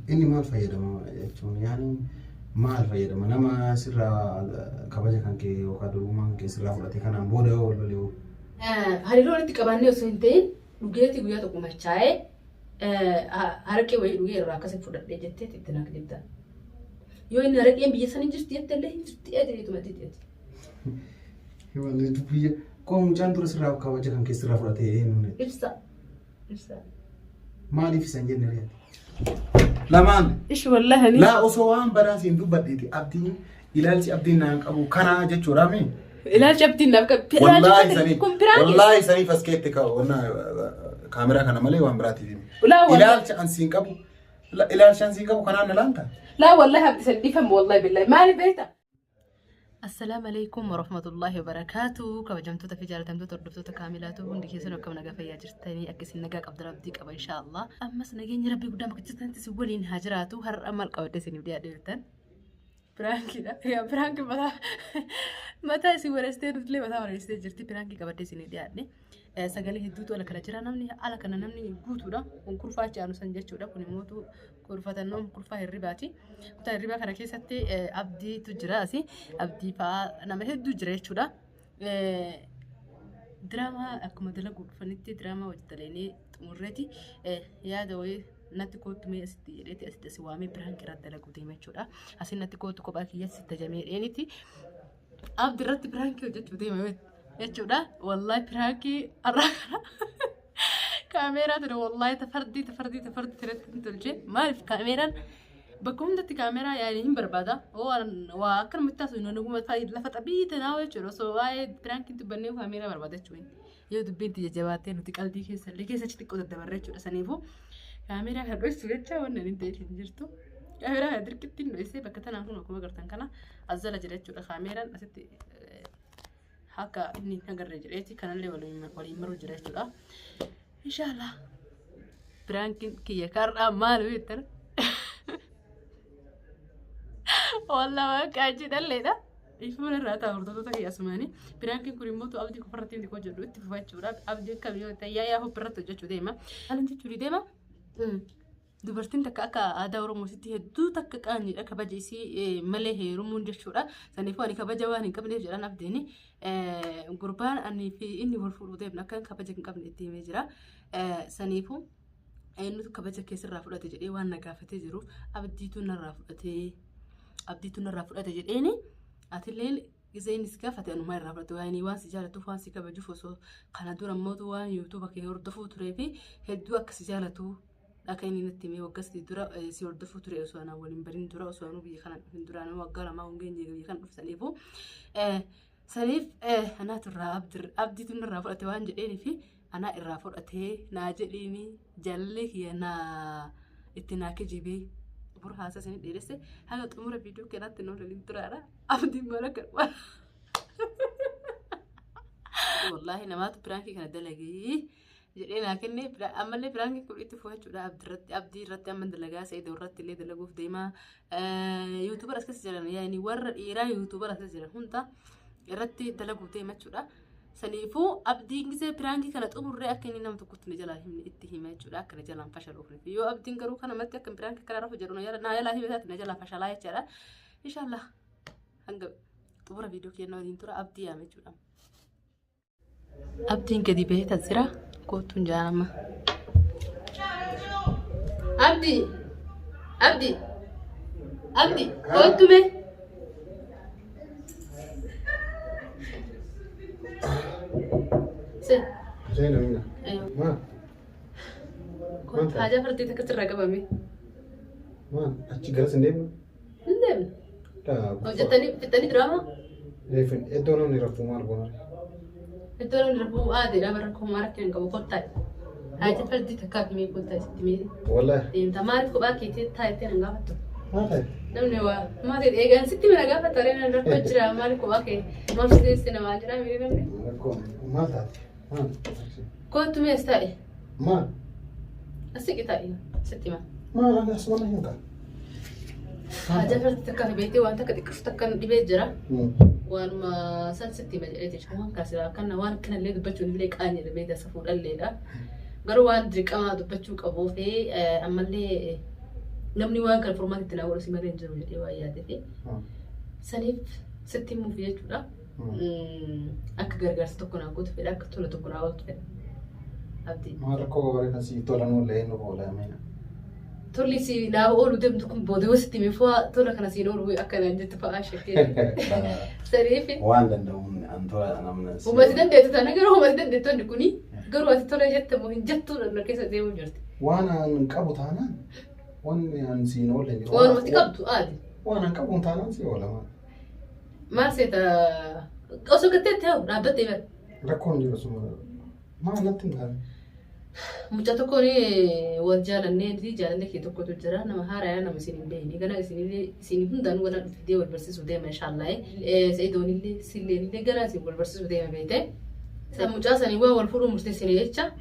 Inni maal fayyadama jechuun yaani maal fayyadama nama sirraa kabaja kan kee yookaan durbummaa kan kee sirraa fudhate kanaan booda yoo wal lole hoo? Hariiroo walitti qabaannee osoo hin ta'in dhugeetii guyyaa tokko machaa'ee haraqee wayii dhugee irraa akkasii fudhadhee jettee itti naaf jetta. Yoo inni haraqeen biyya sana hin jirti jette illee hin jirti jedheetuma itti jedhe. Wanni dubbii koo mucaan dura sirraa kabaja kan kee sirraa fudhate eenyuun? Ibsa. Ibsa. Maaliif isa hin jenne reeti? Lamaan. Ishi wallahi ani. Laa osoo waan badaa siin dubbadheeti abdiin ilaalchi abdiin naan qabu kanaa jechuudha mi? Ilaalchi abdiin naaf qabu. Wallaahi saniif Kun piraanki. wallaahi saniif as keetti ka wanna kaameraa kana malee waan biraatiif himi. Laa wallahi. Ilaalcha an siin qabu ilaalcha an siin qabu kanaan na laanta? Laa wallahi abdi san dhiifama wallahi billahi. Maaliif beekta? Assalaamu alaikum warahmatullahi wabarakaatu. Kabajamtoota fi jaalatamtoota hordoftoota kaamilaatu hundi keessan akkam nagaa fayyaa jirtanii akka isin nagaa qabdan abdii qaba inshaallah. Ammas nageenyi rabbii guddaa bakka jirtanitti isin waliin haa jiraatu. Har'a maal qabadde isiniif dhiyaadhe jirtan? Piraankiidha. Yaa piraankii mataa mataa isin wareessitee nutillee mataa wareessitee jirti. Piraankii qabadde isiniif dhiyaadhe. Sagalee hedduutu ala kana jira. Namni ala kana namni guutuudha. Kun kurfaa achi aanu san jechuudha. Kun immoo kurfatannoon kurfaa hirribaati. Kutaa hirribaa kana keessatti abdiitu jira asi. Abdii fa'aa nama hedduu jira jechuudha. Diraamaa akkuma dalaguu dhufanitti diraamaa hojii daleenee xumurreeti yaada wayii natti koottu mee asitti jedheeti asitti asi waamee piraankii irratti dalaguu deema jechuudha. Asiin natti koottu kophaa kiyya sitti tajamee dheenitti. Abdi irratti piraankii hojjechuu deema jechuudha. Wallahi piraankii har'aa kana kaameeraa ture wallahi tafardii tafardii tafardii irratti hin tolche. Maaliif kaameeraan bakka hundatti kaameeraa yaani hin barbaada. Waa akkanumatti taasisu naguma lafa xabii tanaa jechuudha. Osoo waa'ee piraankiin dubbannee kaameeraa barbaada jechuudha. Yoo dubbiin itti jajjabaattee nuti qalbii keessa illee keessa achi xiqqoo daddabarre jechuudha. Saniifuu kaameeraa kana dhoksuu jecha wanni ani hin ta'in hin jirtu. Kaameeraa kana dirqitti hin dhoksee bakka tanaan kun akkuma agartan kana as jala jira jechuudha. Kaameeraan asitti akka inni hin agarre jedheeti kanallee waliin maruu jira jechuudha. Inshaallah piraankiin kiyya karraa maal beektan? Wallah waan qaajii dhalleedha. Ifuma irraa ta'a hordoftoota kiyya asumaanii. Piraankiin kun immoo abdii qofa irratti miti hojjedhu itti fufa jechuudha. Abdii akkam yoo ta'e yaa hoppi irratti hojjechuu deema. Haalan jechuun deema. Dubartiin takka akka aadaa Oromootitti hedduu takka qaanyiidha kabaja isii malee heerumuun jechuudha. Saniifuu ani kabaja waan hin qabneef jedhan abdiin gurbaan ani fi inni wal fuudhuu deemna akka kabaja hin qabne itti himee jira. Saniifuu eenyutu kabaja keessarraa fudhate jedhee waan na gaafatee jiruuf abdiitu narraa fudhatee abdiitu narraa fudhate jedheeni atillee gisee inni si gaafate anumaa irraa fudhate waan waan si jaalatuuf waan si kabajuuf osoo kana dura mootu waan yuutuuba kee hordofuu turee fi hedduu akka si jaalatu akka inni natti himee waggaa sadii dura si hordofuu ture osoo anaan waliin barin dura osoo anuu biyya kana dhufin dura anuu waggaa lamaa hin geenye biyya kana dhufsaniifu saniif anaatu irraa abdiitu irraa fudhate waan jedheenii fi anaa irraa fudhatee naa jedhiini jaalallee kiyya naa itti naa kijibee bur haasa isin dheeresse haga xumura viidiyoo keenyaatti nu waliin turaadha abdiin maal akka wallaahi namaatu piraankii kana dalagee jedhee naa kenne ammallee piraankii kun itti fufachuudha abdirratti abdii irratti amma dalagaa se'idoo irratti illee dalaguuf deemaa yuutuubar as keessa jiran yaani warra dhiiraa yuutuubar as keessa jiran hunda irratti dalaguuf deema jechuudha. Saniifuu abdiin gisee piraankii kana xumurree akka inni nama tokkotti na jalaa himne itti hima jechuudha akka na jalaan fashaluuf. Yoo abdiin garuu kanamatti akka piraankii kana irra hojjedhu na jalaa hime taate na jalaa fashalaa jechaadha. Inshaallah hanga xumura viidiyoo keenyaa waliin tura abdii yaame jechuudha. Abdiin gadi bahee tas jira. Koottuun jaalama. Abdii! Abdii! Abdii! Koottu mee! Se. Seena mina. Maal? Koottu haajaa fardii takka sirraa qabame. Maal? Achi garas hin deemnu? Hin deemne. Hojjettanii fixxanii diraamaa? Iddoo namni rafuu maal goona? Iddoo namni rafuu aadeedha bara koo rakkina hin qabu kottaa. Haajaa fardii takkaaf mee kottaa sitti mee. Wallahi. Deemta maaliif kophaa keetii taa'ettee nan gaafattu? Maal ta'e? Namni waa maal ta'e eegaan sitti mina gaafata ree nan rakkoo jira maaliif kophaa kee maal si teessee namaa jira miiri namni. Rakkoo maal taate? Maal? Kottu mee as taa'e. Maal? As siqi taa'i sitti hima. Maal ani asuma na himta? Haajaa fardii takkaaf beektee waan takka xiqqishu takka dhibee jira. Waanuma san sitti hima jedheeti waan kaasira akkana waan akkanallee dubbachuun illee qaanyidha beekta safuudhalleedha. Garuu waan dirqamaa dubbachuu qabuu fi ammallee Namni waan kana furmaata itti naa godhu si malee hin jiru jedhee waan yaadeef. Saniif sitti himuuf jechuudha. Akka gargaarsa tokko naa gootu fedha, akka tola tokko naa ooltu fedha. Abdii. Maal rakkoo qabaree kan si tolan oolle eenyu oola amina. Tolli si naa oolu deemtu kun booda yoo sitti hime fa'aa tola kana siin oolu akka naan jettu fa'aa shakkee. Saniif. Waan danda'uun an tola namna. Humati dandeettu taana garuu humati dandeettu inni kuni garuu ati tola jette moo hin jettu na keessa deemuu jirti. Waan an qabu taanaan wanni an siin oolle hin jiru. Waan humati qabdu aadi. Waan an qabu taanaan si oola maal. Maal seeta osoo gattee ta'u dhaabbattee bara. Rakkoon jiru suma maal natti hin taane. Mucaa tokkoon wal jaalannee fi jaalallee kee tokkotu jira. Nama haaraa nama isin hin beekne. Gana isinillee isin hundaan wal dhufee wal barsiisuu deema inshaallah. Sa'idoonillee silleenillee gara isin wal barsiisuu deema beekte. Mucaa sanii waa wal fuudhuu murteessine jecha.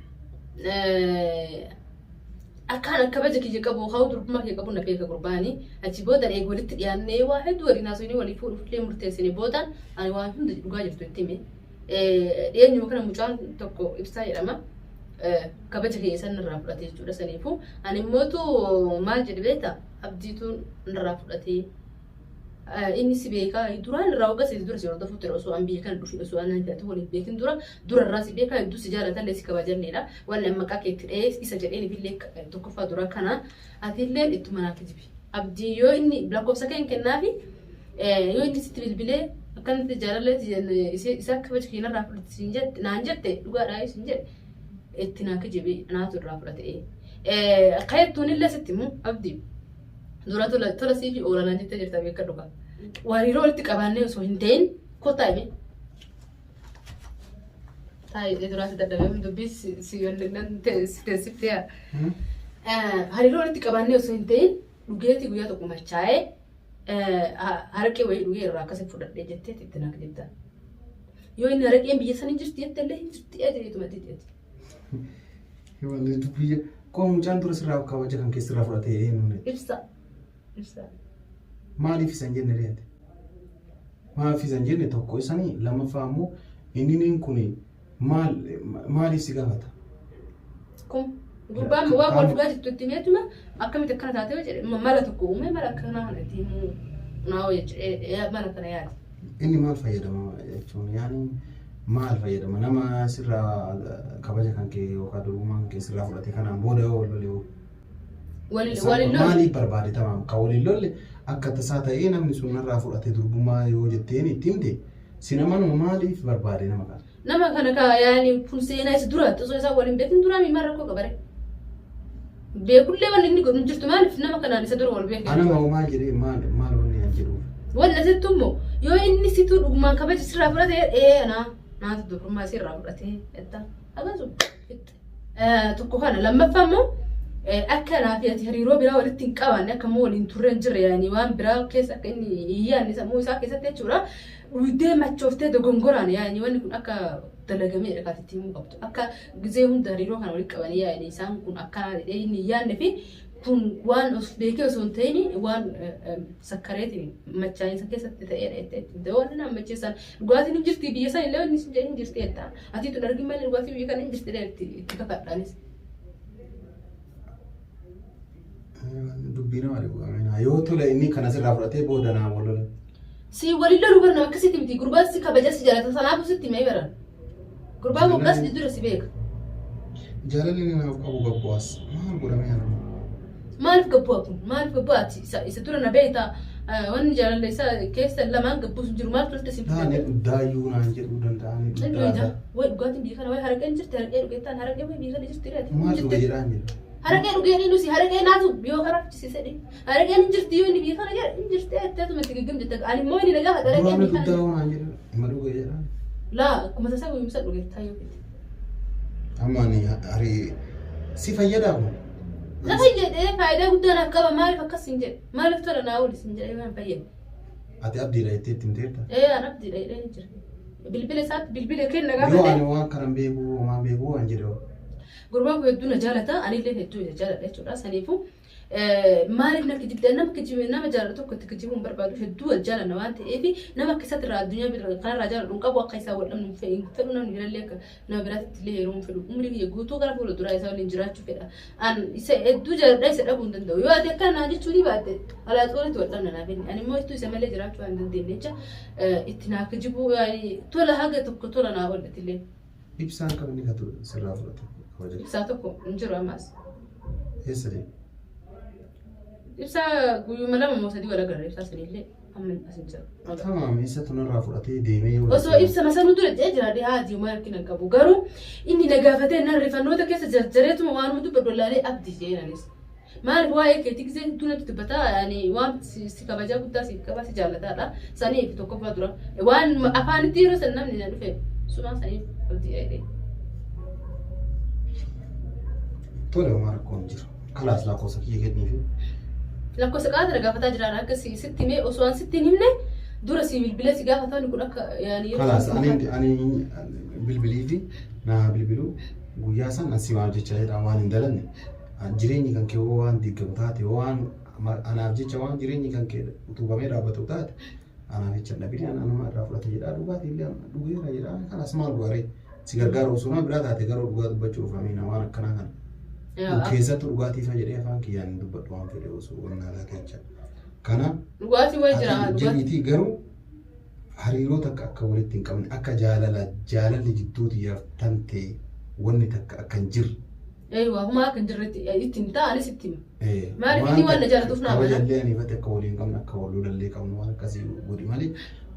Akkaan kabaja kiyya qabu haa durbummaa kiyya qabu na beeka gurbaani. Achi booda eega walitti dhiyaannee waa hedduu waliin haasofnee walii fuudhuuf illee murteessine boodaan ani waan hunda dhugaa jirtu itti hime. Dhiyeenyuma kana mucaan tokko Ibsaa jedhama. Kabaja kiyya san narraa fudhate jechuudha saniifuu. Ani immootu maal jedhe beektaa? Abdiituun narraa fudhatee. Inni si beekaa duraan irraa waggaa sadii dura si hordofuu ture osoo an biyya kana dhufe osoo an jedhatu waliin beekin dura dura irraa si beekaa hedduu si jaalatallee si kabajalleedha. Wanni an maqaa keetti dha'ee isa jedheen illee tokkoffaa dura kana atilleen ittuma naa kijibi. Abdii yoo inni lakkoofsa kee hin kennaafi yoo inni sitti bilbilee akkanatti jaalallee isa kabaja kee narraa fudhate siin jette naan jette dhugaadhaa siin jedhe itti naa kijibi naatu irraa fudhate. Kayyattuun illee sitti himu abdii. Dura tola tola siifi oola naan jettee jirta beeka dhugaa. Hariiroo walitti qabaannee osoo hin ta'in kottaa hime. Taa'ee duraa si dadhabee dubbii si si teessiftee yaa. Hariiroo walitti qabaannee osoo hin ta'in dhugeetii guyyaa tokko machaa'ee haraqee wayii dhugee irraa akkasii fudhadhee jettee itti naaf jetta. Yoo inni haraqeen biyya sana hin jirti jette illee hin jirti jedheetuma itti jetti. Wanni dubbii koo mucaan dura sirraa kabaja kan keessirraa fudhatee eenyuun. Ibsa. Ibsa. Maaliif isan jenne reete? Maaliif isan jenne tokko isanii lammaffaa immoo inni kun maal maaliif si gaafata? Kun gurbaan waan wal fuudhaa jirtu itti himeetuma akkamitti akkana taatee jedhe mala tokko uume mala akkanaa kana itti himuu naa jedhee mala kana yaade. Inni maal fayyadama jechuun yaani maal fayyadama nama sirraa kabaja kan kee yookaan durbummaa kan kee sirraa fudhate kanaan booda yoo wal lole Waliin lole. Maaliif barbaade tamaam kan waliin lolle akka tasaa ta'ee namni sun narraa fudhate durbummaa yoo jetteen itti himte si namanuma maaliif barbaade nama kana? Nama kana ka yaani kun seenaa isa duraatti osoo isaan waliin beekin duraa miimaa rakkoo qabare. Beekullee wanni inni godhu hin jirtu maaliif nama kanaan isa dura wal beekan. Ana moo maal jedhee maal maal wanni an jedhuuf? Wanni asittu immoo yoo inni situu dhugumaan kabaja sirraa fudhate ee anaa naatu dubrummaa sirraa fudhate jetta. Akkasuma tokko kana lammaffaa immoo akka anaa fi ati hariiroo biraa walitti hin qabaanne akka immoo waliin turre hin jirre yaani waan biraa keessa akka inni hin yaadne sammuu isaa keessatti jechuudha. Dhugdee machooftee dogongoraan yaani wanni kun akka dalagameedha kan itti himuu qabdu. Akka gizee hunda hariiroo kana walitti qabanii yaani isaan kun akkanaa jedhee inni hin yaadne fi kun waan of beekee osoo hin ta'in waan sakkareetiin machaa'insa keessatti ta'eedha jettee itti himte. Waan nama macheessan dhugaatiin hin jirti biyya san illee wanni sin jedhin hin jirti jetta. Ati tun argin malee dhugaatiin biyya kana hin jirti jedhee itti kakadhaanis. Dubbii nama dhibu amina. Yoo tole inni kana sirraa fudhatee booda naa wal lola. Si waliin loluu bara nama akkasitti miti. Gurbaan si kabaja si jaalata sanaafuu sitti himee baran. Gurbaan waggaa si dura si beeka. Jaalalli inni naaf qabu gabbu'as maal godhamee anama? Maaliif gabbu'a kun? Maaliif gabbu'a ati isa dura na beekta wanni jaalala isaa keessa lamaan gabbuus hin jiru maal turte si Naani dhuddaayyuu naan jedhuu danda'a ni dhuddaata. Way dhugaatiin biyya kana way haraqeen jirti haraqee dhugeettaan haraqee way biyya kana jirti reeti. Maal dhuge jedhaan jedha. Haraqee dhugee ni nusi haraqee naatu yoo karaa fichisiise dhi. Haraqeen hin jirti yoo inni biyya kana jedhe hin jirti jetteetuma itti gaggam jette. Ani immoo inni na gaafate haraqeen Duraanii biyya kana dhuddaa naan jedhu ima dhuge jedhaan. Laa akkuma tasaa guyyumsa dhugeettaa yoo fite. Amma ani harii si fayyadaa kun. Na fayyadee faayidaa guddaa naaf qaba maaliif akkas hin jedhe maaliif tola naa ooli sin jedhee waan fayyade. Ati abdiidha jettee itti himteerta. Ee an abdiidha jedhee hin jira. Bilbila isaatti bilbila kenna Yoo gaafate. ani waan kana hin beeku homaa beeku waan jedhe hoo. Gurbaan kun hedduu na jaalata anillee hedduu isa jaaladha jechuudha. Saniifuu Maaliif na kijibde? Nama kijibe nama jaalladhu tokko itti kijibuu hin barbaadu. Hedduu wal jaalanna waan ta'eef nama akka isaatti irraa addunyaa bira kanarraa jaaladhu hin qabu akka isaa wal dhabnu hin fedhu namni birallee akka nama biraatti illee heerumuu hin fedhu. Umrii kiyya guutuu gara fuula duraa isaa waliin jiraachuu fedha. An isa hedduu jaaladha isa dhabuu hin danda'u. Yoo ati akkana naa jechuu ni baatte alaa xoolitti wal dhabna naaf inni. Ani immoo ittuu isa malee jiraachuu waan hin dandeenye jecha itti naa kijibuu tola haga tokko tola naa oolletti illee. Ibsaan kam inni katu sirraa fudhate kabaja. Ibsaa tokko hin jiru ammas. Eessa deema? Ibsaa guyyuma lama moo sadii wal agarra ibsaa sanillee amma as hin jiru. Tamaam eessattu narraa fudhatee deemee yoo Osoo ibsa masanuu dura jedhee jira dhihaa diimaa rakkina hin qabu garuu inni na gaafatee nan rifannoota keessa jarjareetuma waanuma dubbadhu wallaalee abdii jedheen anis. Maaliif waa'ee keetii gisee hedduu natti dubbataa yaani waan si kabajaa guddaa siif qaba si jaallataadha saniif tokkoffaa dura waan afaanitti yeroo san namni na dhufe sumaa saniif abdii jedhee. Tole homaa rakkoon hin jiru. Kalaas lakkoofsa kiyya kenniifi. Lakkoofsa qaata na gaafataa jiraan akka si sitti himee osoo an sitti hin himne dura si bilbilee si gaafataan kun akka yaani yeroo Kalaas san ani ani bilbiliifi naa bilbiluu guyyaa san an si waan hojjechaa jedha waan hin dalanne jireenyi kan kee hoo waan diigamu taate hoo waan anaaf jecha waan jireenyi kan kee utubamee dhaabbatu taate anaaf jecha hin dhabini an anuma irraa fudhate jedhaa dhugaatii illee dhugeera jedhaa kalaas maal godharee si gargaaru osoo nama biraa taate garuu dhugaa dubbachuuf amiina waan akkanaa kana. Keessattuu dhugaatii fa jedhee afaan kiyyaan hin dubbadhu waan fedhe osoo wannaa taate jecha. Kana Dhugaatii wayi jira ati dhugaatii. jedhiitii garuu hariiroo takka akka walitti hin qabne akka jaalala jaalalli jidduu tiyyaaf tantee wanni takka akka hin jirre. Eeyyuu humaa akka hin jirretti itti hin ta'a anis itti hima. Maaliif Waan inni waan na takka jaallatuuf na amana. kabajallee ani ifatti akka walii hin qabne akka wal lolallee qabnu waan akkasii godhi malee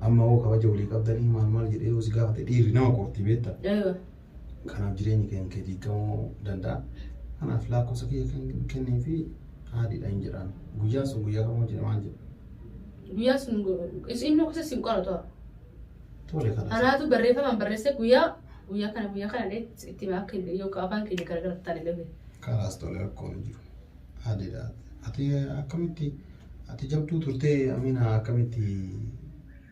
amma hoo kabaja walii qabdanii maal maal jedhee yoo si gaafate dhiirri nama qorti beekta. Eeyyuu. Kanaaf jireenyi keenya kee diigamuu danda'a. Kanaaf lakkoofsa kiyya kennee fi haadhiidha hin jedhaan. Guyyaan sun guyyaa kamuu jedha maal jedha? Guyyaa sun inni gosa siin qoratu. Tole kanas. Anaatu barreeffamaan barreessee guyyaa guyyaa kana guyyaa kana illee itti hima akka yookaan afaan keenya gargar ta'an illee. Kalaas tole rakkoon hin jiru. Haadhiidha. Ati akkamitti ati jabduu turtee Amina akkamitti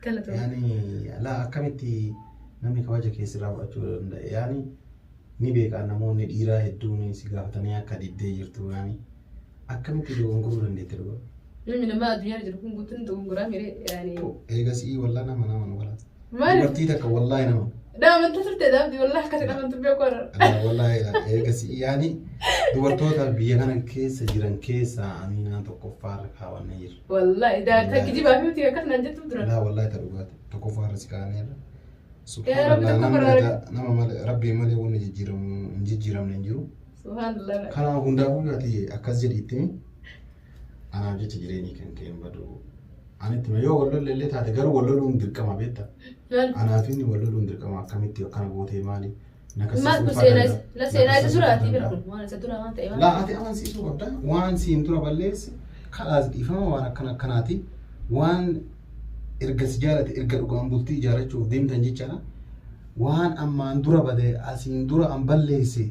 Galatoomii. yaani laa akkamitti namni kabaja kee sirraa fudhachuu danda'a yaani ni beekaa namoonni dhiiraa hedduun si gaafatanii akka diddee jirtu yaani akkamitti dogongoruu dandeette dhugaa. Ilmi namaa addunyaa jiru kun guutuun dogongoraa miree yaani. Eegasii wallaa nama nama nu walaas. Maaliif? Dubartii takka wallaahi nama. Dhaamantu turte dhaabdi wallaahi akkasi dhaamantu beeku har'a. Alaa wallaahi eegasii yaani dubartoota biyya kana keessa jiran keessaa Aminaa tokkoffaarra kaawwannee jirra. Wallaahi daa kijibaa fi miti akkas naan jettu dura. Laa wallaahi ta dhugaati tokkoffaarra si kaa'aneerra. Yaa Rabbi Subhaanallah tokko namni farra. nama malee rabbii malee wanni jijjiiramu hin jijjiiramne hin jiru. Subhaanallah. Kanaaf hundaafuu ati akkas jedhiitti anaaf jecha jireenyi kan kee hin badu. Ani itti yoo wal lolle illee taate garuu wal loluun dirqama beekta. Maal? Anaaf inni wal loluun dirqama akkamitti akkana gootee maali? Na Maal kun kassasuufaa seenaa danda'a. la Na seenaa isa kassasuufaa duraatii bira danda'a. kun waan isa duraa waan ta'e waan. Laa ati amansiisuu qabda. Waan siin dura balleesse kalaas dhiifama waan akkana akkanaati. Waan erga si jaalate erga dhugaan bultii ijaarrachuuf deemtan jechaadha. Waan ammaan dura bade asiin dura an balleesse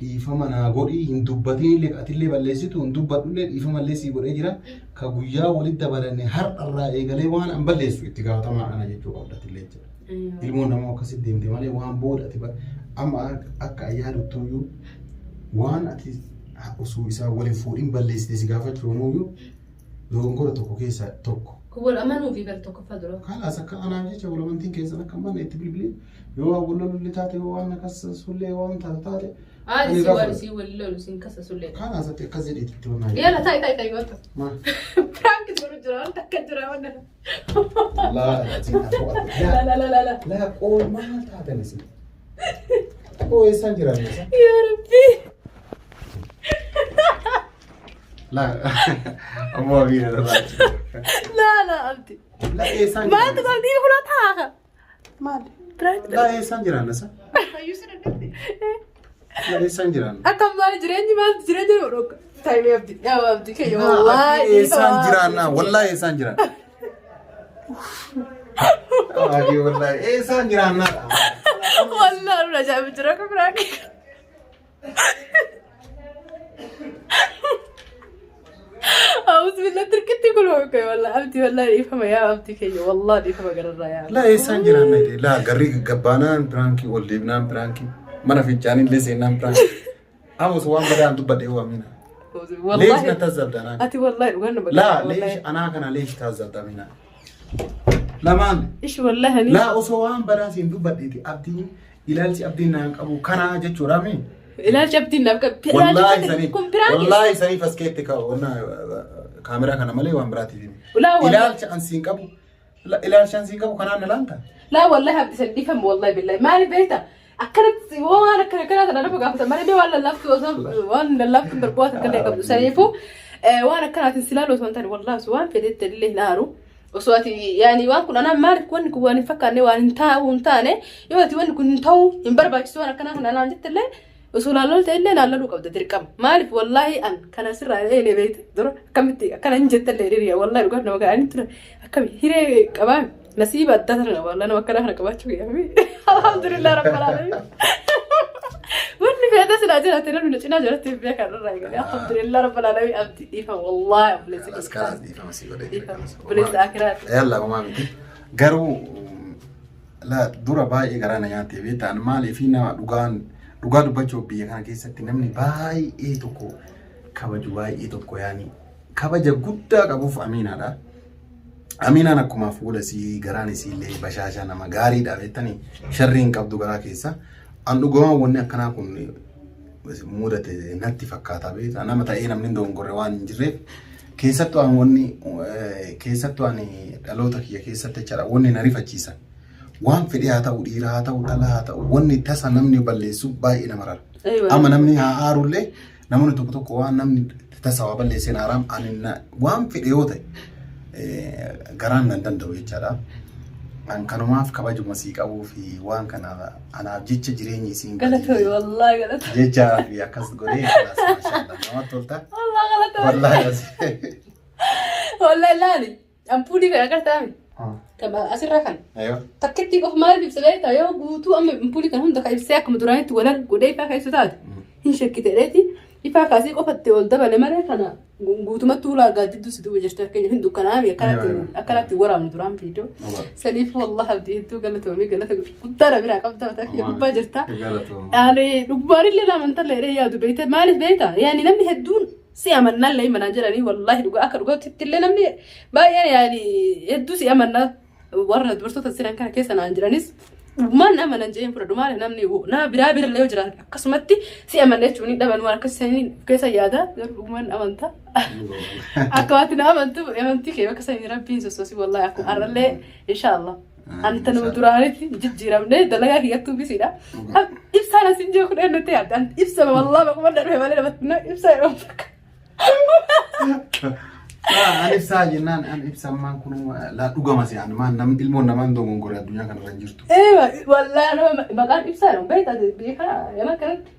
dhiifama naa godhii hin dubbatin illee atillee balleessitu hin dubbadhullee dhiifama illee sii godhee jira. Ka guyyaa walitti dabalanne har'arraa eegalee waan an balleessu itti gaafatamaa ana jechuu qabda atillee jechuudha. Ilmoon namaa akkasitti deemte malee waan booda ati amma akka ayyaaduttuyyuu waan ati osoo isaa waliin fuudhin balleessite si gaafachuunuyyuu dogongora tokko keessaa tokko. Kun wal amanuu fi gara tokkoffaa dura. Kalaas akka anaaf jecha wal amantiin keessan akka hin banne itti bilbilii yoo waan wal lolullee taate yoo waan akkas sullee waan taate taate. Aadi Ani si wal gaafa- si wal lolu siin kasa sullee. Kalaas ati akkas jedhiitti itti wannaa Yala ta'i ta'i ta'i wanta. Maal? Prank godhu jira wanta akka jira wanta. Laa ati La la la la la. laa qool maal taatan isin? Qoo eessaan jiraan isa? Yaa Rabbi. Laa ammoo abiin irraa. La la abdi. Laa eessaan Maaltu jiraan? qalbii fulaa taa'a. Maal? Prank. Laa eessaan jiraan isa? Laa eessaan jiraan? Akka maal jireenyi maal jireenya nama dhokka. Taa'imee abdi. Yaa abdi keenya wallaahi. Eessaan jiraannaa? Wallaahi eessaan jiraan? Waagee wallaahi eessaan jiraannaa? Wallaahi nu ajaa'iba jira akka prank. أعوذ بالله تركتي كل ما والله أبدي والله إفهم يا أبدي كي والله إفهم قرر يا Laa eessaan jiraannaa jedhee laa garri gabbaanaan piraankii ol deebinaan piraankii mana fincaanii illee seennaan piraankii. Amus waan badaan dubbadhee waamina. Leesh Wallahi na tazzabda anaan. Ati wallahi dhugaan nama Laa gaafata, leesh wallahi. anaa kana leesh tazzabda Amiinaa. Lamaan. Ishi wallahi ani. Laa osoo waan badaa siin dubbadheeti abdiin ilaalchi abdiin naan qabu kanaa jechuudha mi. Ilaalchi abdiin naaf qabu. Wallaahi saniif Kun piraanki. wallaahi saniif as keetti kaameraa kana malee waan biraatiif himi. Laa wallahi. Ilaalcha an siin qabu ilaalcha an siin qabu kanaan na laanta. Laa wallahi abdi san dhiifama wallahi billahi. Maaliif beekta? Akkanatti waan akkana kanaa tana nama gaafata malee waan lallaaftu osoo waan lallaaftu darbu waan takka illee qabdu. Saniifuu waan akkanaatiin si laalu osoo hin taane wallahi osoo waan fedhetti illee hin aaru. Osoo ati yaani waan kun anaan maaliif wanni kun waan hin fakkaanne waan hin taa'u hin taane yoo ati wanni kun hin ta'u hin barbaachisu waan akkanaa kana anaan jette illee osoo laalol ta'e illee laallaluu qabda dirqama. Maaliif wallahi an kana sirraa eene beekte dura akkamitti akkana hin jette illee hiriya wallahi dhugaa nama kana ture akkami hiree qabaa nasiiba addaa tana qaba wallahi nama akkanaa kana qabaachuu kiyyafi. Alhamdulillah rabbil alamin. Wanni feete silaa jiraate namni na cinaa jiraate beekan irraa eegale. Alhamdulillah rabbil alamin abdi dhiifa wallahi obboleessa As kanas dhiifama sii godhee jira. Obboleessa akiraati. Yalla homaa miti. Garuu la dura baay'ee garaa na nyaattee beektaan maaliif nama dhugaan dhugaa dubbachuuf biyya kana keessatti namni baay'ee tokko kabaju baay'ee tokko yaani kabaja guddaa qabuuf Amiinaadha. Amiinaan akkuma fuula isii garaan isii illee bashaasha nama gaariidha beektanii sharrii hin qabdu garaa keessa. An dhugumaan wanni akkanaa kun mudate natti fakkaata beektaa nama ta'ee namni hin dogongorre waan hin jirreef keessattuu an wanni keessattuu ani dhaloota kiyya keessatti jechaadha wanni na rifachiisa. Waan fedhe haa ta'u dhiira haa ta'u dhalaa haa ta'u wanni tasa namni balleessu baay'ee nama rara. Amma namni haa aarullee namoonni tokko tokko waan namni tasa waa balleesseen haaraam ani waan fedhe yoo ta'e garaan nan danda'u jechaadha. An kanumaaf kabajuma sii qabuu fi waan kana anaaf jecha jireenyi isiin Galatoomi wallahi galatoomi. jechaa fi akkas godhee kalaas maashaallah namatti tolta. Wallahi galatoomi. Wallahi as. Wallahi laali. Ampuulii kana agartaa mi? Asirraa kana. Aywa. Takkitti qofa maaliif ibsa beektaa yoo guutuu amma ampuulii kana hunda ka ibsee akkuma duraanitti walal godhee ifaa keessa taate hin shakkite dheeti ifaa kaasii qofatti ol dabale malee kana guutumatti ulaa gaaddidduu si duuba jirti fakkeenya hin dukkanaami akkanatti waraabnu duraan viidiyoo. Saniif wallahi abdii hedduu galatoomii galata guddaa na biraa qabda mataa kiyya gubbaa jirta. Ani dhugbaanillee na amantallee jedhee yaadu beekte maaliif beekta yaani namni hedduun si amannallee manaa jedhanii wallahi dhugaa akka dhugaatti illee namni baay'een yaani hedduu si amanna warra dubartoota siran kana keessa naan jiranis dhugumaan na amanan jedheen fudhadhu maali namni nama biraa birallee yoo jiraatan akkasumatti si amanna jechuun ni dhaban waan akkasii sanii keessa yaada garuu dhugumaan amanta akka waati na amantu amantii kee bakka sanii rabbiin sossoosi wallahi akkuma har'allee inshaallah Anta nama duraanitti jijjiiramne dalagaa kiyyattuu bisiidha. Ibsaan asin jiru kun eenyutti yaadda? Ibsa wallahi maquma darbee malee namatti na ibsa yeroo takka. An ibsaa jennaan an ibsa ammaan kun laa dhugama si an maan namni ilmoon namaan dogongore addunyaa kanarra hin jirtu. Ee wallahi nama maqaan ibsaa yeroo beektaa beekaa nama kanatti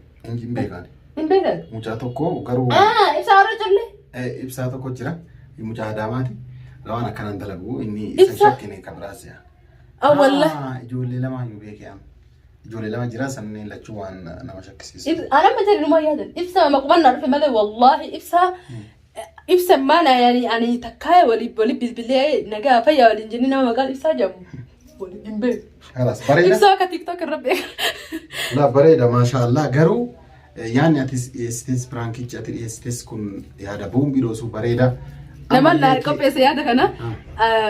Hin beekaan. hin beektan. Mucaa tokko garuu Ibsaa warra collee. Ibsaa tokko jira. Mucaa Adaamaati. Waan akkanaan dalagu inni isa Ibsaa? shakkine kan biraas yaa. Ah, wallahi. Ijoollee lama iyyuu beekee amma. Ijoollee lama jira sanneen lachuu waan nama shakkisiisu. Anamma jedhe numa yaadan. Ibsa maqumannaa dhufe malee wallahi ibsa ibsa maana yani ani takkaa walii walii bilbilee nagaa fayyaa waliin jennee nama maqaan ibsaa jedhamu waliin hin beeku. Kalaas bareeda. Ibsaa akka TikTok irra beeka. La bareeda maashaallah garuu yaadni ati dhiyeessites piraankichi ati dhiyeessites kun yaada boombii dhoosuu bareeda. Nama na qopheesse yaada kana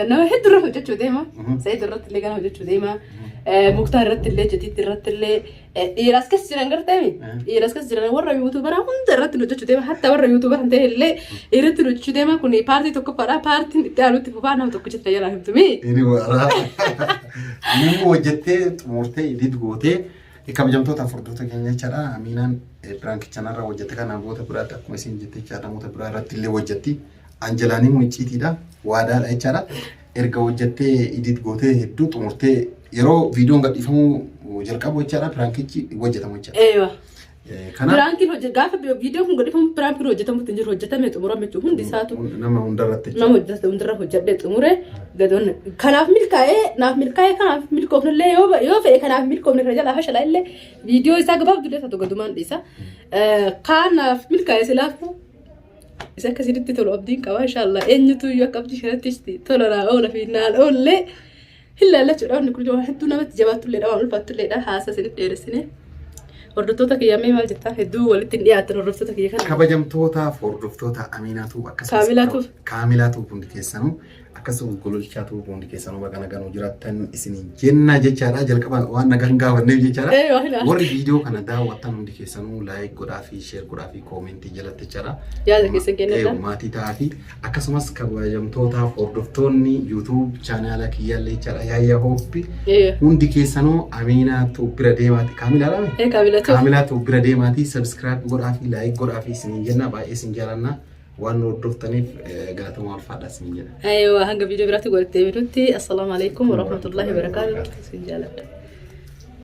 nama hedduu irra hojjechuu deema. Sa'iid irratti illee gana hojjechuu deema. Muktaar irratti illee Jadiid irratti illee dhiiras keessa jiran garteemi. Dhiiras keessa jiran warra yuutuubaraa hunda irratti hojjechuu deema. Hatta warra yuutuubara hin ta'e illee irratti hojjechuu deema. Kun paartii tokkoffaadha. Paartiin itti aanutti fufaa nama tokko jetta jalaa himtumi. Inni warra inni hojjettee xumurtee edit gootee kabajamtoota hordoftoota keenya jechaadha. Amiinaan piraankicha narra hojjette kana namoota biraatti akkuma isin jette jechaadha namoota biraa irratti illee hojjetti. Anjelaanii immoo icciitiidha. Waadaadha jechaadha. Erga hojjettee edit gootee hedduu xumurtee yeroo viidiyoon gadhiifamuu jalqabu jechaadha piraankichi hojjetamu jechaadha. Eewa. Kanaaf Piraankiin hojje gaafa viidiyoon kun gadhiifamu piraankiin hojjetamutti hin jiru hojjetame xumurame jechuudha hundi isaatu. Nama hundarratti jechaadha. Nama hojjete hundarra hojjedhee xumure gadoon kanaaf milkaa'ee naaf milkaa'ee kanaaf milkoofnillee yoo yoo fe'e kanaaf milkoofne kana jalaa fashalaa illee viidiyoo isaa gabaabdullee taatu gadumaan dhiisa. Kanaaf milkaa'ee silaafuu isa akkasitti tolu abdiin qaba inshaallah eenyutu iyyuu akka abdii kanatti tola naa oola fi naan oollee hin laallachuudha wanni kun waan hedduu namatti jabaattullee dha waan ulfaattullee dha haasa isinitti dheeressine. Hordoftoota kiyya mee maal jettaa? Hedduu walitti hin dhiyaatan hordoftoota kiyya kana. Kabajamtootaaf hordoftoota Amiinaatu akkasumas Kaamilaatuuf. Kaamilaatu hundi keessanuu akkasumas Gololchaatu hundi keessanuu baga nagaan jiraattan isin jenna jechaadha. Jalqaba waan nagaan gaafanneef jechaadha. Ee, waan hin Warri viidiyoo kana daawwattan hundi keessanuu like godhaa fi share godhaa fi koomentii jalatti jechaadha. Yaada keessan kennadhaa. Ee, maatii ta'aa fi akkasumas kabajamtootaaf hordoftoonni YouTube chaanaala kiyyaallee jechaadha. Yaayyaa Hooppi Ee, hundi keessanuu Amiinaatu bira deemaati. Kaamilaadhaa? ee Kaamilaatu. Kaamilaatu bira deemaatii subscribe godhaa fi like godhaa fi isiniin jenna baay'ee isin jaalanna waan nu hordoftaniif galatoomaa ulfaadha isiniin jenna. Aywa hanga viidiyoo biraatti walitti deebinutti assalaamu alaikum warahmatullahi wabarakaatuh. Isin jaaladha.